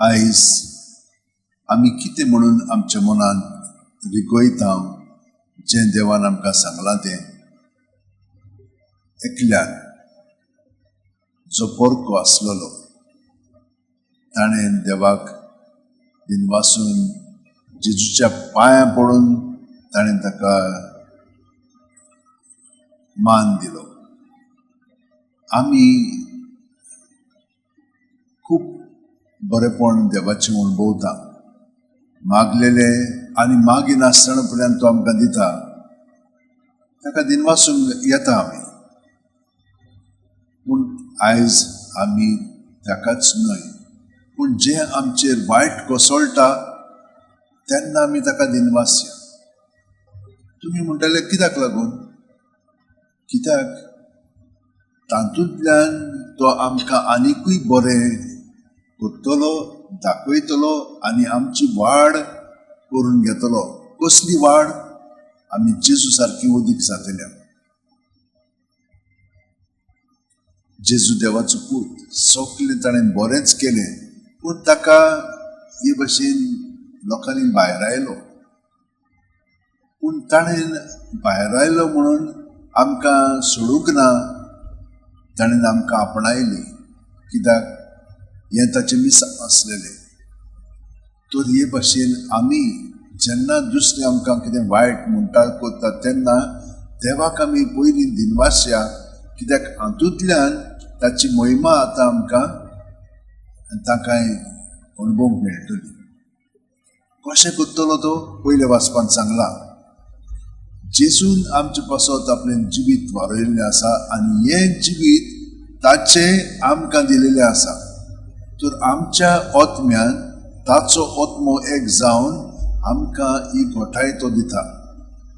आयज आमी कितें म्हणून आमच्या मनांत रिगयता जें देवान आमकां सांगलां तें? एकल्यान जो पोरको आसलेलो ताणें देवाक दिनवासून जेजूच्या पांयां पडून ताणें ताका मान दिलो. आमी खूब बरेपण देवाचें अणभवता, मागलेले आनी मागिनासतना पर्यंत तो आमकां दिता, ताका दिनवासूंक येता आमी. पूण आयज आमी ताकाच न्हय, पूण जें आमचेर वायट कोसळटा तेन्ना आमी ताका दिनवासया. तुमी म्हणटले कित्याक लागून? कित्याक तातूंतल्यान तो आमकां आनिकूय बरें करतलो, दाखयतलो आनी आमची वाड करून घेतलो. कसली वाड? आमी जेजू सारकी अदीक जातल्या. जेजू देवाचो पूत, सगळें ताणें बरेंच केलें, पूण ताका हे भशेन लोकांनी भायर आयलो. पूण ताणें भायर आयलो म्हणून आमकां सोडूंक ना, ताणें आमकां आपणायली. कित्याक हें ताचें मिसांव आसलेलें. तर हे भशेन आमी जेन्ना दुसरें आमकां कितें वायट म्हणटा करता तेन्ना देवाक आमी पयलीं दिनवासया, कित्याक हातूंतल्यान ताची महिमा आतां आमकां ताकाय अणभवूंक मेळटली. कशें करतलो तो पयल्या वाचपांत सांगला. जेजून आमचे पासत आपलें जिवीत वारयल्लें आसा आनी हें जिवीत ताचें आमकां दिलेलें आसा. तर आमच्या आत्म्यान ताचो आत्मो एक जावन आमकां ही घटाय तो दिता,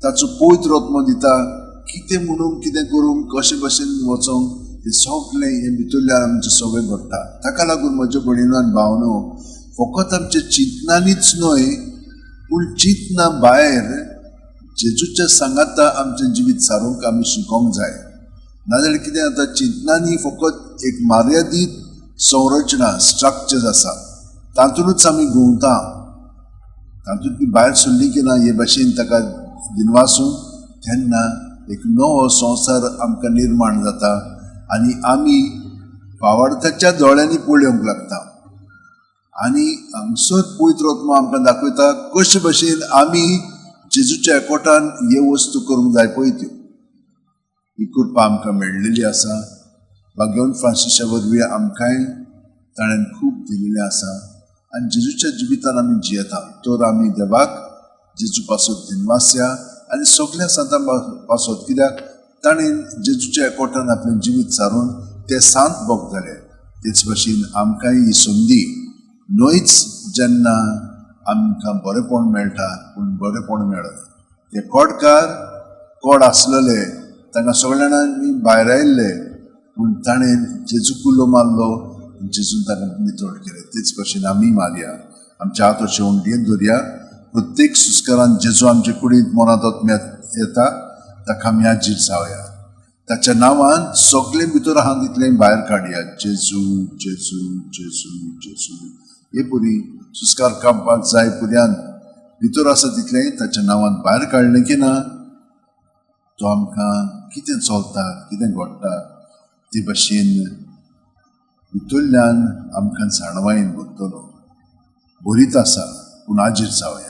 ताचो पवित्र आत्मो दिता. कितें म्हणूंक, कितें करूंक, कशें भशेन वचोंक, तें सगळें हें भितरल्यान आमचें सगळें घडटा. ताका लागून म्हज्या भयणीनो आनी भावनो, फकत आमच्या चिंतनांनीच न्हय, पूण चिंतना भायर जेजूच्या सांगाता आमचें जिवीत सारूंक आमी शिकोंक जाय. नाजाल्यार कितें जाता, चिंतनांनी फकत एक मर्यादीत संरचना, स्ट्रक्चर्स आसा, तातूंतच आमी घुंवता. तातूंत भायर सरली की ना हे भशेन ताका दिनवासून तेन्ना एक नवो संवसार आमकां निर्माण जाता आनी आमी भावार्थाच्या दोळ्यांनी पळोवंक लागता. आनी हांगसर पवित्र आत्मो आमकां दाखयता कशे भशेन आमी जेजूच्या एकवटान हे वस्तू करूंक जाय पळय त्यो. ही कृपा आमकां मेळ्ळेली आसा. भाग्यवंत फ्रांसिसा वरवीं आमकांय ताणें खूब दिलेलें आसा आनी जेजूच्या जिवितान आमी जियेता. तर आमी देवाक जेजू पासत दिनवासया आनी सगल्या सांतां पासत, कित्याक ताणें जेजूच्या एकवटान आपलें जिवीत सारून ते सांत भोग जाले. तेच भशेन आमकांय ही संदी न्हयच जेन्ना आमकां बरेपण मेळटा, पूण बरेपण मेळना. ते कोडकार कोड आसलेले, तांकां सगळ्या जाणांनी भायर आयिल्ले, पूण ताणें जेजू कुल्लो मारलो, जेजून ताका नितळ केलें. तेच भशेन आमी मारया, आमच्या हात अशें उंडयेन धरया. प्रत्येक सुस्कारान जेजू आमचे कुडींत मनांत आत्म्यांत येता, ताका आमी आजीर जावया. ताच्या नांवान सगळें भितर आहा तितलें भायर काडया. जेजू, जेजू, जेजू, जेजू. हे पुरी सुस्कार काडपाक जाय पुऱ्यान भितर आसा तितलें ताच्या नांवान भायर काडलें की ना, तो आमकां कितें चलता, कितें घडटा ते भशेन भितरल्यान आमकां जाणवायेन भरतलो. बरीच आसा, पूण आजीर जावया.